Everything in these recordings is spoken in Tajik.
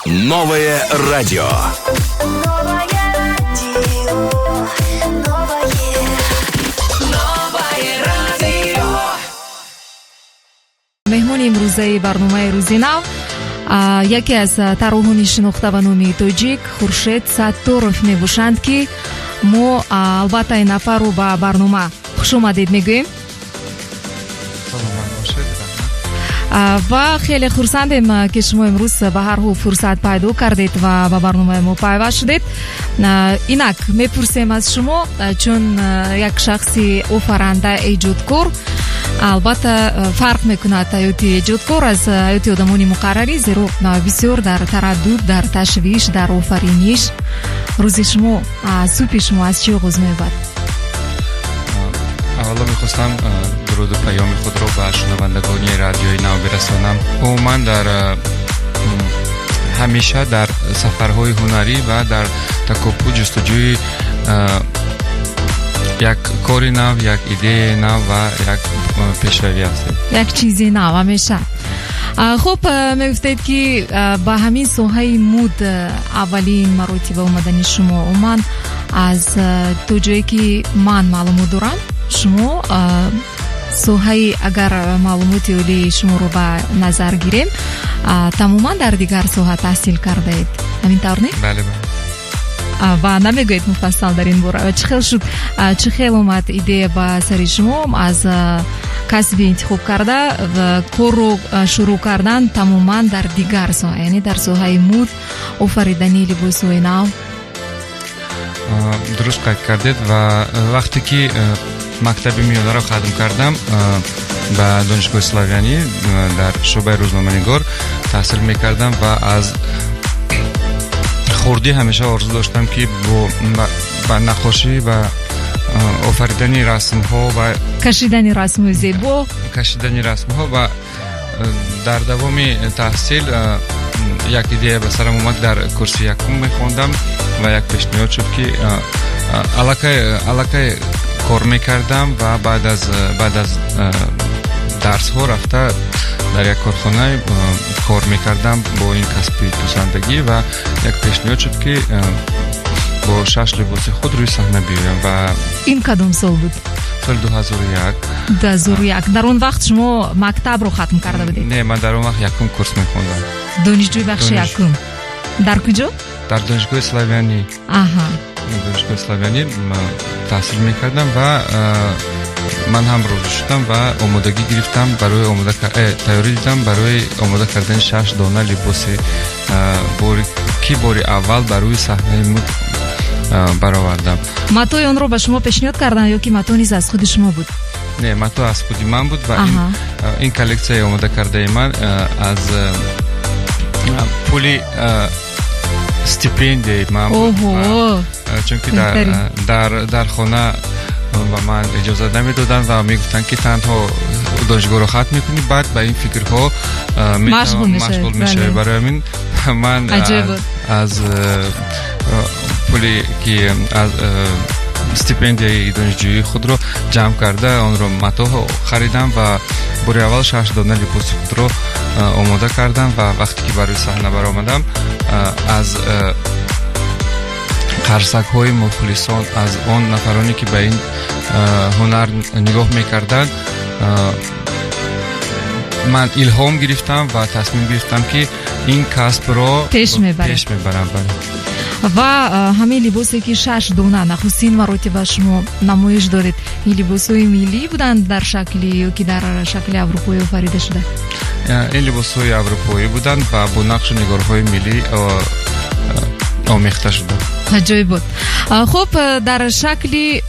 Новое радио. Новое радио, новое, Новое радио. Меҳмони имрӯзаи барномаи «Рӯзи нав» яке аз тарроҳони шинохта ба номи тоҷик Хуршед Сатторов мебошанд, ки мо албатта ин нафарро ба барнома хушомадед мегӯем. Саломат бошед, раҳмат. Ва хеле хурсандем, ки шумо имрӯз ба ҳар ҳол фурсат пайдо кардед ва ба барномаи мо пайваст шудед. Инак мепурсем аз шумо, чун як шахси офаранда, эҷодкор, албатта фарқ мекунад ҳаёти эҷодкор аз ҳаёти одамони муқаррарӣ, зеро бисёр дар тараддуд, дар ташвиш, дар офариниш. Рӯзи шумо, субҳи шумо аз чӣ оғоз меёбад? Аввало мехостам дуруду паёми худро ба шунавандагони Радиои Нав бирасонам. Умуман дар ҳамеша дар сафарҳои ҳунарӣ ва дар такопӯ, ҷустуҷӯи як кори нав, як идеяи нав ва як пешравӣ ҳастем. Як чизи нав ҳамеша. Хуб, мегуфтед, ки ба ҳамин соҳаи муд аввалин маротиба омадани шумо, умуман аз то ҷое ки ман маълумот дорам, шумо соҳаи, агар маълумоти олии шуморо ба назар гирем, тамоман дар дигар соҳа таҳсил кардаед, ҳамин тавр не? Бале, бале. Ва намегӯед муфассал дар ин бора, чӣ хел шуд, чӣ хел омад идея ба сари шумо аз касби интихоб карда ва корро шурӯъ кардан тамоман дар дигар соҳа, яъне дар соҳаи муд, офаридани либосҳои нав? Дуруст қайд кардед. Ва вақте ки мактаби миёнаро хатм кардам, ба Донишгоҳи Славянӣ дар шӯъбаи рӯзноманигор таҳсил мекардам ва аз хурдӣ ҳамеша орзу доштам, ки ба наққошӣ ва офаридани расмҳо ва кашидани расмҳои зебо. Кашидани расмҳо. Ва дар давоми таҳсил як идея ба сарам омад. Дар курси якум мехондам ва як пешниҳод шуд, ки аллакай кор мекардам ва баъд аз дарсҳо рафта дар як корхона кор мекардам бо ин касби дӯзандагӣ. Ва як пешниҳод шуд, ки бо шаш либоси худ рӯи саҳна биёям ва Ин кадом сол буд? Соли 2001. 2001. Дар он вақт шумо мактабро хатм карда будед? Не, ман дар он вақт якум курс мехондам. Донишҷӯи бахши якум. Дар куҷо? Дар Донишгоҳи Славянӣ. Донишгоҳи Славянӣ таҳсил мекардам ва ман ҳам розӣ шудам ва омодагӣ гирифтам барои тайёрӣ дидам барои омода кардани шаш дона либоси, ки бори аввал бар рӯи саҳнаи муд баровардам. Матои онро ба шумо пешниҳод карданд ё ки мато низ аз худи шумо буд? Не, мато аз худи ман буд ва ин коллексияи омода кардаи ман аз пули стипендияи ман буд, чунки дар хона ба ман иҷозат намедоданд ва мегуфтанд, ки танҳо донишгоҳро хатм мекунӣ, баъд ба ин фикрҳо машғул мешавӣ. Барои ҳамин ман аз пуле ки аз стипендияи донишҷӯии худро ҷамъ карда, онро матоъ харидам ва бори аввал шаш дона либоси худро омода кардам. Ва вақте ки бар рӯи саҳна баромадам, аз қарсакҳои мухлисон, аз он нафароне, ки ба ин ҳунар нигоҳ мекарданд, ман илҳом гирифтам ва тасмим гирифтам, ки ин касбро пеш мебаред. Пеш мебарам, бале. Ва ҳамин либосе, ки шаш дона нахустин маротиба шумо намоиш додед, ин либосҳои миллӣ буданд дар шакли ё ки дар шакли аврупоӣ офарида шуда? Ин либосҳои аврупоӣ буданд ва бо нақшу нигорҳои миллӣ омехта шуда. Аҷоиб буд. Хуб, дар шакли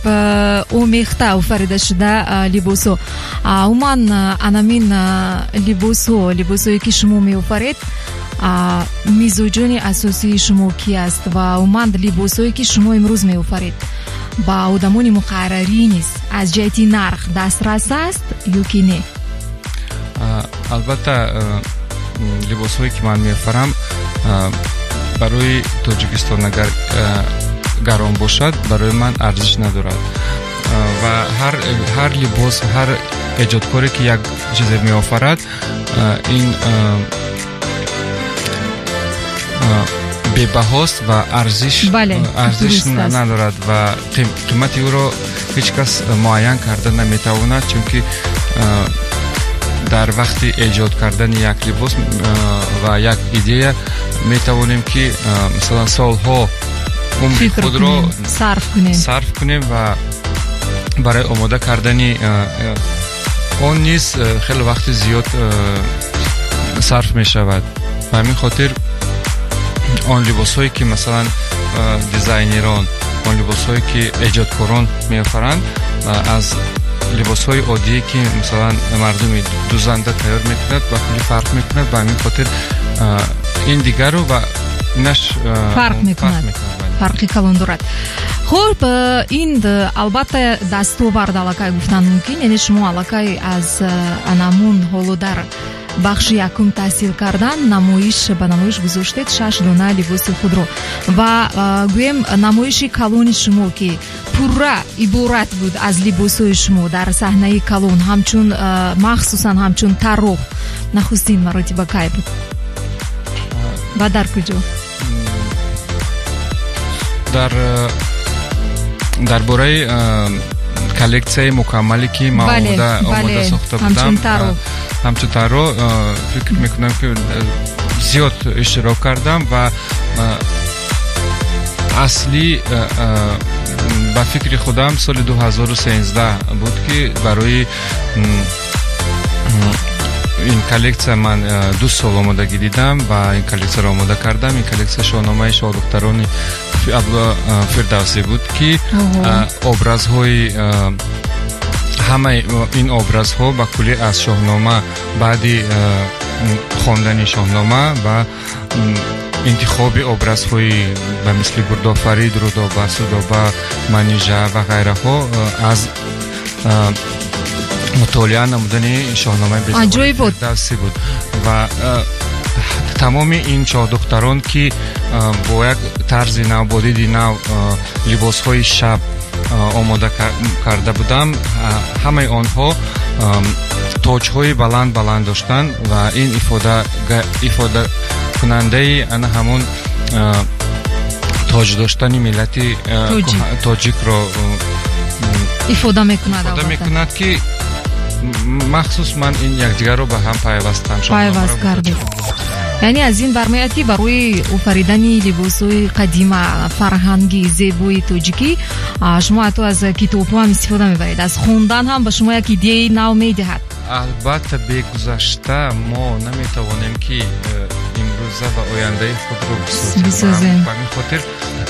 омехта офарида шуда либосҳо, умуман анамин либосҳо, либосҳое ки шумо меофаред, мизоҷони асосии шумо ки аст? Ва умуман либосҳое, ки шумо имрӯз меофаред, ба одамони муқаррарӣ низ аз ҷиҳати нарх дастрас аст ё ки не? Албатта, либосҳое, ки ман меофарам, барои Тоҷикистон агар гарон бошад, барои ман арзиш надорад. Ва ҳар либос, ҳар эҷодкоре, ки як чизе меофарад, ин Бебаҳост ва арзиш арзиш надорад ва қимати ӯро ҳеҷ кас муайян карда наметавонад, чунки дар вақти эҷод кардани як либос ва як идея метавонем, ки масалан, солҳо умри худро сарф кунем ва барои омода кардани он низ хеле вақти зиёд сарф мешавад. Ба ҳамин хотир он либосҳое, ки масалан, дизайнерон, он либосҳое, ки эҷодкорон меофаранд, аз либосҳои оддие, ки масалан, мардуми дузанда тайёр мекунад, ба куллӣ фарқ мекунад. Ба ҳамин хотир ин дигару ва инаш фарқ мекунад, фарқи калон дорад. Хуб, ин албатта дастовард аллакай гуфтан мумкин, яъне шумо аллакай аз анамун ҳоло дар бахши якум таҳсил кардан намоиш ба намоиш гузоштед шаш дона либоси худро ва гӯем, намоиши калони шумо, ки пурра иборат буд аз либосҳои шумо дар саҳнаи калон, ҳамчун, махсусан ҳамчун тарроҳ, нахустин маротиба кай буд ва дар куҷо? Дар бораи коллексияи мукаммале, ки ман омода сохта будам ҳамчун тарроҳ, фикр мекунам, ки зиёд иштирок кардам ва аслӣ ба фикри худам соли 2013 буд, ки барои ин коллексия ман 2 сол омодагӣ дидам ва ин коллексияро омода кардам. Ин коллексия Шоҳномаи шоҳдухтарони Фирдавсӣ буд, ки образҳои ҳамаи ин образҳо ба куллӣ аз Шоҳнома, баъди хондани Шоҳнома ва интихоби образҳои ба мисли Гурдофарид, Рудоба, Судоба, Манижа ва ғайраҳо аз мутолиа намудани Шоҳномаи Фирдавсӣ буд. Ва тамоми ин шоҳдухтарон, ки бо як тарзи нав, бо диди нав либосҳои шаб омода карда будам, ҳамаи онҳо тоҷҳои баланд баланд доштанд ва ин ифодакунандаи ана ҳамон тоҷ доштани миллати тоҷикро ифода мекунад. Ифода мекунад, ки махсус ман ин якдигарро ба ҳам пайвастам. Пайваст кардед. Яъне аз ин бармеояд, ки барои офаридани либосҳои қадима, фарҳанги зебои тоҷикӣ шумо ҳатто аз китобҳо ҳам истифода мебаред, аз хондан ҳам ба шумо як идеяи нав медиҳад. Албатта, бегузашта мо наметавонем, ки имрӯза ва ояндаи худро бисозем. Ба ҳамин хотир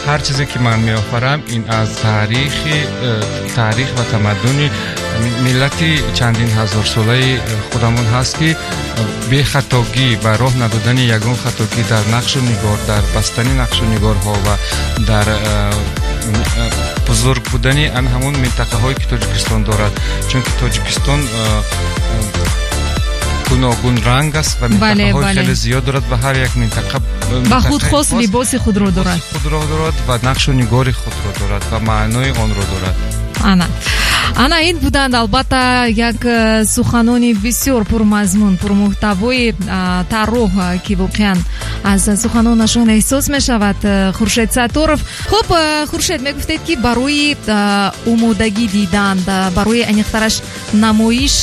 ҳар чизе, ки ман меофарам, ин аз таърих ва тамаддуни миллати чандин ҳазорсолаи худамон ҳаст, ки бехатогӣ ва роҳ надодани ягон хатогӣ дар нақшу нигор, дар бастани нақшу нигорҳо ва дар бузург будани ан ҳамон минтақаҳое, ки Тоҷикистон дорад, чунки Тоҷикистон гуногунранг аст ва минтақаҳои хеле зиёд дорад ва ҳар як минтақа ба худ хос либоси худро дорад. Худро дорад ва нақшу нигори худро дорад ва маънои онро дорад. Ана, ана ин буданд, албатта, як суханони бисёр пурмазмун, пурмуҳтавои тарроҳ, ки воқеан аз суханонашон эҳсос мешавад, Хуршед Сатторов. Хуб, Хуршед, мегуфтед, ки барои омодагӣ дидан, барои аниқтараш намоиш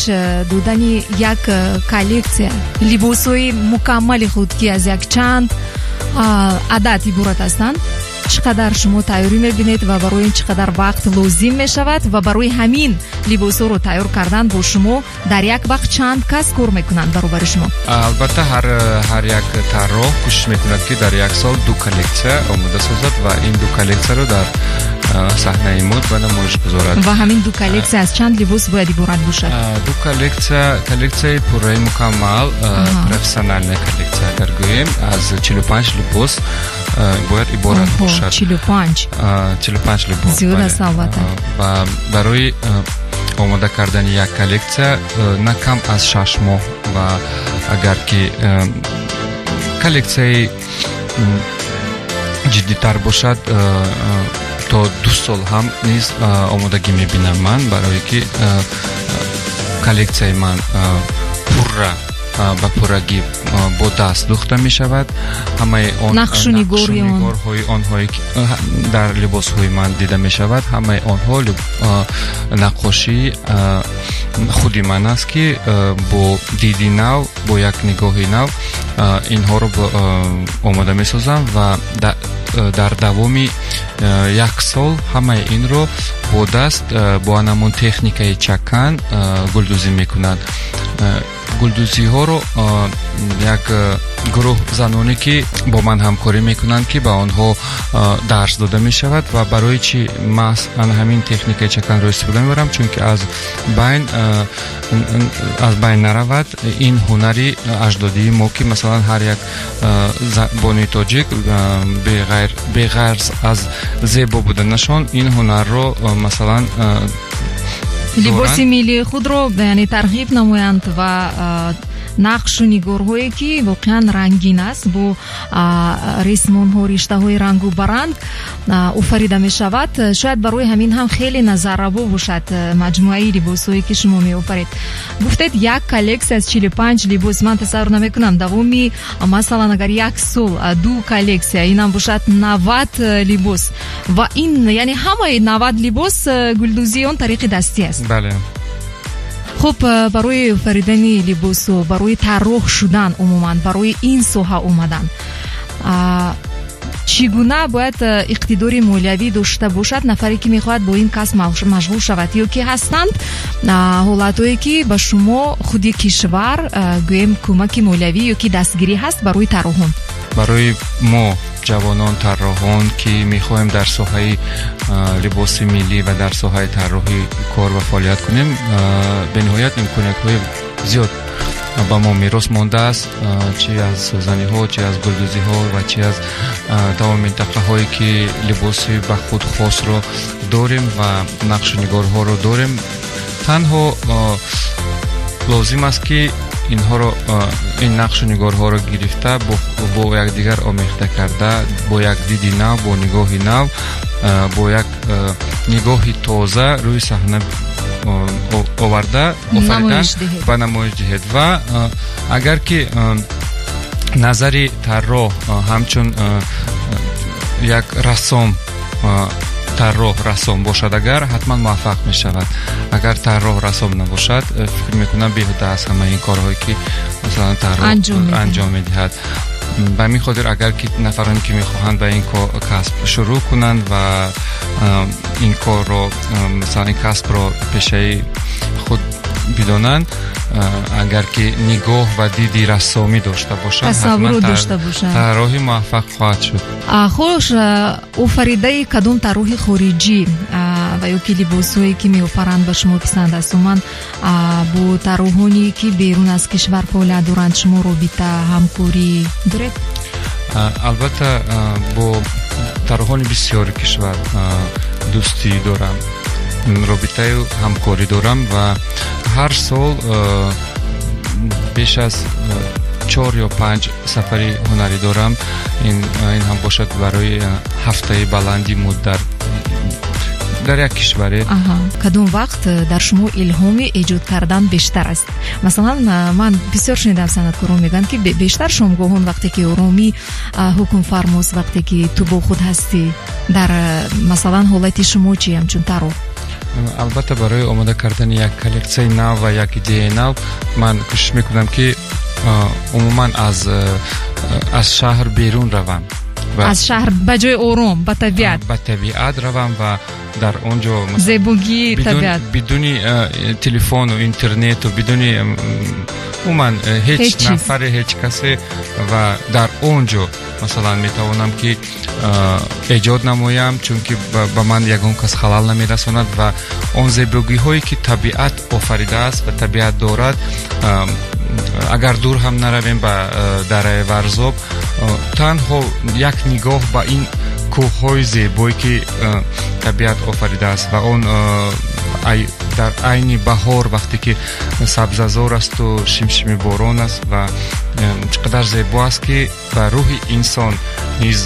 додани як коллексия либосҳои мукаммали худ, ки аз якчанд адад иборат ҳастанд, чӣ қадар шумо тайёрӣ мебинед ва барои ин чӣ қадар вақт лозим мешавад? Ва барои ҳамин либосҳоро тайёр кардан бо шумо дар як вақт чанд кас кор мекунанд баробари шумо? Албатта, ҳар як тарроҳ кӯшиш мекунад, ки дар як сол ду коллексия омода созад ва ин ду коллексияро дар саҳнаи мод ба намоиш гузорад. Ва ҳамин ду коллексия аз чанд либос бояд иборат бошад? Ду коллексия, коллексияи пурраи мукаммал, профессиональная коллексия агар гӯем, аз 45 либос бояд иборат бошад. 45? 45 либос. Зиёд аст, албатта. Ва барои омода кардани як коллексия на кам аз 6 моҳ ва агар ки коллексияи ҷиддитар бошад, то 2 сол ҳам низ омодагӣ мебинам ман, барое ки коллексияи ман пурра. Ба пуррагӣ бо даст духта мешавад. Ҳамаи он нақшу нигорҳои онҳое ки дар либосҳои ман дида мешавад, ҳамаи онҳо наққошии худи ман аст, ки бо диди нав, бо як нигоҳи нав инҳоро омода месозам ва дар давоми як сол ҳамаи инро бо даст, бо анамон техникаи чакан гулдӯзӣ мекунад. Гулдӯзиҳоро як гурӯҳ заноне, ки бо ман ҳамкорӣ мекунанд, ки ба онҳо дарс дода мешавад. Ва барои чӣ маҳз ана ҳамин техникаи чаканро истифода мебарам? Чунки аз байн наравад ин ҳунари аҷдодии мо, ки масалан ҳар як бонуи тоҷик беғарз аз зебо буданашон ин ҳунарро масалан либоси миллии худро, яъне, тарғиб намоянд ва нақшу нигорҳое, ки воқеан рангин аст, бо ресмонҳо, риштаҳои рангу баранг офарида мешавад. Шояд барои ҳамин ҳам хеле назаррабо бошад маҷмӯаи либосҳое, ки шумо меофаред. Гуфтед, як коллексия аз 45 либос. Ман тасаввур намекунам, давоми, масалан, агар як сол ду коллексия, инам бошад 90 либос. Ва ин, яъне, ҳамаи 90 либос гулдӯзии он тариқи дастӣ аст? Бале. Хуб, барои офаридани либосу барои тарроҳ шудан, умуман барои ин соҳа омадан, чӣ гуна бояд иқтидори молиявӣ дошта бошад нафаре, ки мехоҳад бо ин касб машғул шавад? Ё ки ҳастанд ҳолатҳое, ки ба шумо худи кишвар, гӯем, кӯмаки молиявӣ ё ки дастгирӣ ҳаст барои тарроҳон? Барои мо, ҷавонон тарроҳон, ки мехоҳем дар соҳаи либоси миллӣ ва дар соҳаи тарроҳӣ кор ва фаъолият кунем, бениҳоят имкониятҳои зиёд ба мо мерос мондааст, чи аз сӯзаниҳо, чи аз гулдӯзиҳо ва чи аз тамоми минтақаҳое, ки либоси ба худ хосро дорем ва нақшу нигорҳоро дорем. Танҳо лозим аст, ки инҳоро, ин нақшу нигорҳоро гирифта, бо якдигар омехта карда, бо як диди нав, бо нигоҳи нав, бо як нигоҳи тоза рӯи саҳна оварда, офаридан, ба намоиш диҳед. Ва агар ки назари тарроҳ ҳамчун як рассом, тарроҳ рассом бошад агар, ҳатман муваффақ мешавад. Агар тарроҳ рассом набошад, фикр мекунам, беҳуда аст ҳамаи ин корҳое, ки масалан тарроҳ анҷом медиҳад. Ба ҳамин хотир, агар ки нафароне, ки мехоҳанд ба ин касб шурӯъ кунанд ва ин корро, масалан, ин касбро пешаи худ бидонанд, агар ки нигоҳ ва диди рассомӣ дошта бошанд, тасаввурот дошта бошанд, тарроҳи муваффақ хоҳад шуд. Хуш, офаридаи кадом тарроҳи хориҷӣ ва ё ки либосҳое, ки меофаранд, ба шумо писанд аст? Умуман, бо тарроҳоне, ки берун аз кишвар фаъолият доранд, шумо робита, ҳамкорӣ доред? Албатта, бо тарроҳони бисёри кишвар дӯстӣ дорам, робитаю ҳамкорӣ дорам ва ҳар сол беш аз чор ё панҷ сафари ҳунарӣ дорам. Ин ҳам бошад барои ҳафтаи баланди муддат дар як кишваре. Кадом вақт дар шумо илҳоми эҷод кардан бештар аст? Масалан, ман бисёр шунидам, санъаткорон мегӯянд, ки бештар шомгоҳон, вақте ки оромӣ ҳукмфармост, вақте ки ту бо худ ҳастӣ. Дар, масалан, ҳолати шумо чӣ, ҳамчун тарроҳ? Албатта, барои омода кардани як коллексияи нав ва як идеяи нав ман кӯшиш мекунам, ки умуман аз шаҳр берун равам. Аз шаҳр ба ҷои ором, ба табиат. Ба табиат равам ва дар он ҷо зебогии табиат. Бидуни телефону интернету бидуни умуман ҳеҷ нафаре, ҳеҷ касе, ва дар он ҷо, масалан, метавонам, ки эҷод намоям, чунки ба ман ягон кас халал намерасонад ва он зебогиҳое, ки табиат офаридааст ва табиат дорад. Агар дур ҳам наравем, ба дараи Варзоб, танҳо як нигоҳ ба ин кӯҳҳои зебое, ки табиат офаридааст, ва он Дар айни баҳор, вақте ки сабзазор асту шимшими борон аст ва чӣ қадар зебо аст, ки ба рӯҳи инсон низ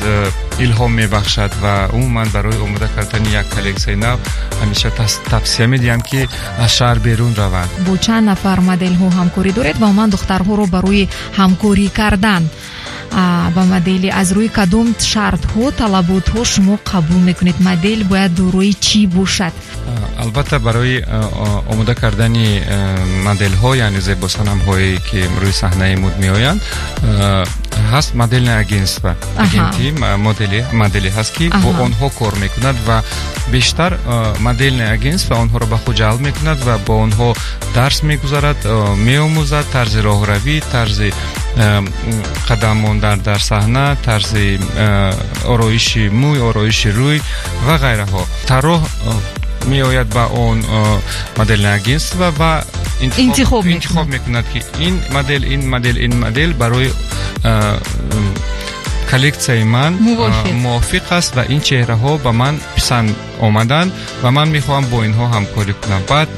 илҳом мебахшад. Ва умуман барои омода кардани як коллексияи нав ҳамеша тавсия медиҳам, ки аз шаҳр берун раванд. Бо чанд нафар моделҳо ҳамкорӣ доред ва умуман духтарҳоро барои ҳамкорӣ кардан ба модели аз рӯи кадом шартҳо, талаботҳо шумо қабул мекунед? Модел бояд дорои чӣ бошад? Албатта, барои омода кардани моделҳо, яъне зебосанамҳое, ки рӯи саҳнаи мӯд меоянд, ҳаст модельное агентство, агенти модели ҳаст, ки бо онҳо кор мекунад, ва бештар модельное агентство онҳоро ба худ ҷалб мекунад ва бо онҳо дарс мегузарад, меомӯзад тарзи роҳравӣ, тарзи қадам мондан дар саҳна, тарзи ороиши мӯй, ороиши рӯй ва ғайраҳо. Тарроҳ меояд ба он модельное агентство ва интихоб мекунад, ки ин модел, ин модел, ин модел барои коллексияи ман мувофиқ аст ва ин чеҳраҳо ба ман писанд омаданд ва ман мехоҳам бо инҳо ҳамкорӣ кунам. Баъд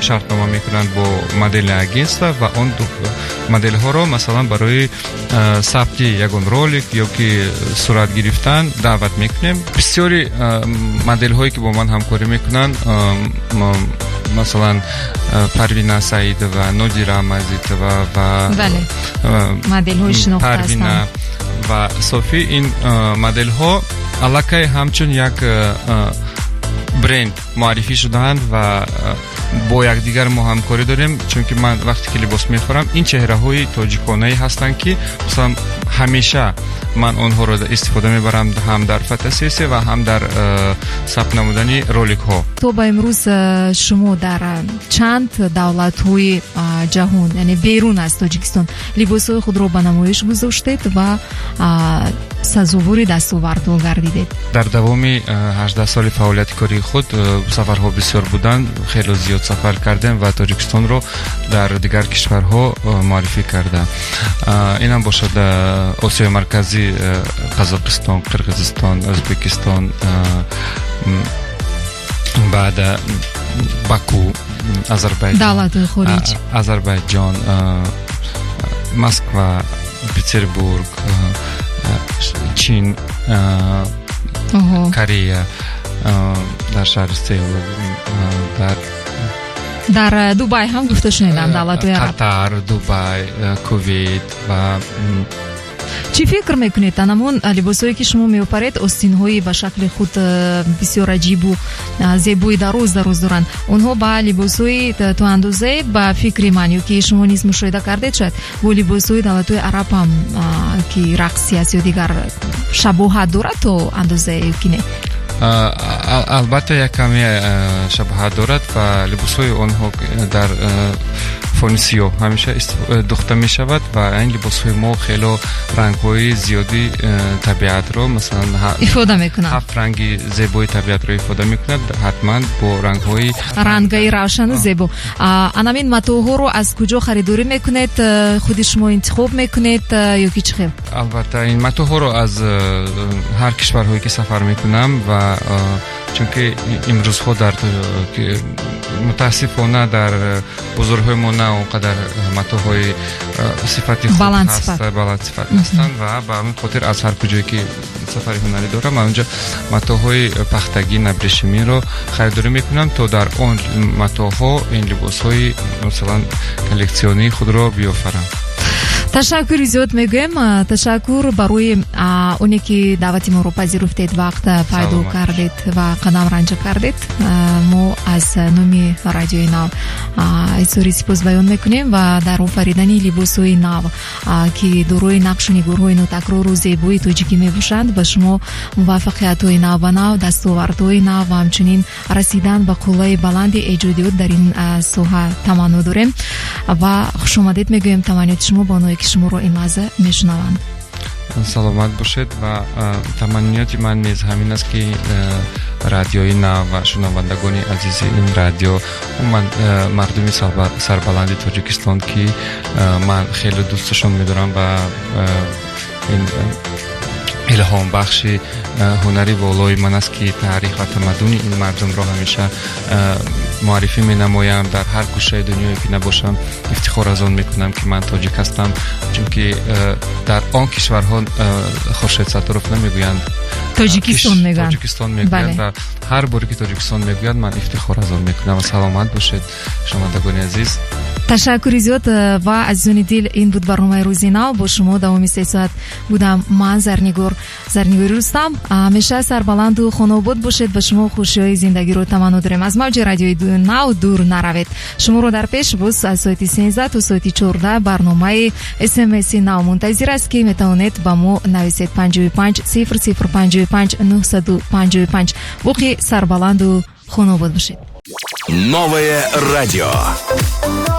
шартнома мекунанд бо модельное агентство ва он моделҳоро, масалан, барои сабти ягон ролик ё ки сурат гирифтан даъват мекунем. Бисёри моделҳое, ки бо ман ҳамкорӣ мекунанд, масалан, Парвина Саидова, Нодира Мазитова ва Парвина ва Софӣ, ин моделҳо аллакай ҳамчун як бренд муаррифӣ шудаанд ва бо якдигар мо ҳамкорӣ дорем, чунки ман вақте ки либос мехӯрам, ин чеҳраҳои тоҷиконае ҳастанд, ки масалан ҳамеша ман онҳоро истифода мебарам ҳам дар фотосессия ва ҳам дар сабт намудани роликҳо. То ба имрӯз шумо дар чанд давлатҳои ҷаҳон, яъне берун аз Тоҷикистон, либосҳои худро ба намоиш гузоштед ва сазовори дастовардҳо гардидед? Дар давоми 18 соли фаъолияти кории худ сафарҳо бисёр буданд, хело зиёд сафар кардем ва Тоҷикистонро дар дигар кишварҳо муаррифӣ кардам. Инам бошад Осиёи Марказӣ, Қазоқистон, Қирғизистон, Ӯзбекистон, баъд Баку, Азарбайҷон. Давлатҳои хориҷ. Азарбайҷон, Москва, Петербург, Чин, Корея, дар шаҳри Сеул, дар Дар Дубай ҳам гуфта шунидам, давлатҳои араб. Қатар, Дубай, Кувейт ва Чӣ фикр мекунед, анамон либосҳое, ки шумо меофаред, остинҳои ба шакли худ бисёр аҷибу зебои дароз дароз доранд, онҳо ба либосҳои то андозае, ба фикри ман, ё ки шумо низ мушоҳида кардед шояд, бо либосҳои давлатҳои араб ҳам, ки рақсӣ аст ё дигар, шабоҳат дорад то андозае ё ки не? Албатта, як каме шабоҳат дорад ва либосҳои онҳо дар фони сиёҳ ҳамеша духта мешавад ва ин либосҳои мо хело рангҳои зиёди табиатро, масалан, ифода мекунанд. Ҳафт ранги зебои табиатро ифода мекунад, ҳатман бо рангҳои рангаи равшану зебо. Анамин матоъҳоро аз куҷо харидорӣ мекунед? Худи шумо интихоб мекунед ё ки чӣ хел? Албатта, ин матоъҳоро аз ҳар кишварҳое, ки сафар мекунам, ва чунки имрӯзҳо дар мутаассифона дар бозорҳои мо на он қадар матоъҳои сифати хуб баландсифат ҳастанд ва ба ҳамин хотир аз ҳар куҷое ки сафари ҳунарӣ дорам, ман онҷо матоъҳои пахтагин, абрешимиро харидорӣ мекунам, то дар он матоъҳо ин либосҳои, масалан, коллексионии худро биёфарам. Ташаккури зиёд мегӯем. Ташаккур барои оне ки даъвати моро пазируфтед, вақт пайдо кардед ва қадам ранҷа кардед. Мо аз номи Радиои Нав изҳори сипос баён мекунем ва дар офаридани либосҳои нав, ки дорои нақшу нигорҳои нотакрору зебои тоҷикӣ мебошанд, ба шумо муваффақиятҳои навбанав, дастовардҳои нав ва ҳамчунин расидан ба қуллаи баланди эҷодиёт дар ин соҳа таманно дорем ва хушомадед мегӯем. Таманниёти шумо ба онҳое, ки шуморо ин лаҳза мешунаванд? Саломат бошед ва таманниёти ман низ ҳамин аст, ки Радиои Нав ва шунавандагони азизи ин радио, умуман мардуми сарбаланди Тоҷикистон, ки ман хеле дӯсташон медорам ва ин илҳомбахши ҳунари волои ман аст, ки таърих ва тамаддуни ин мардумро ҳамеша Муаррифӣ менамоям. Дар ҳар гӯшаи дунёе ки набошам, ифтихор аз он мекунам, ки ман тоҷик ҳастам, чунки дар он кишварҳо Хуршед Сатторов намегӯянд. Тоҷикистон мегӯянд. Тоҷикистон мегӯянд. Ва ҳар боре ки Тоҷикистон мегӯянд, ман ифтихор аз он мекунам. Ва саломат бошед, шунавандагони азиз. Ташаккури зиёд. Ва азизони дил, ин буд барномаи Рӯзи нав. Бо шумо давоми 3 соат будам ман, Зарнигор, Зарнигори Рустам. Ҳамеша сарбаланду хонаобод бошед. Ба шумо хушиҳои зиндагиро таманно дорем. Аз мавҷи радиои Нав дур наравед. Шуморо дар пеш боз аз соати 13 то соати 14 барномаи СМСи Нав мунтазир аст, ки метавонед ба мо нависед: 55 00 55 955. Боқӣ сарбаланду хонаобод бошед. Новое радио. Новое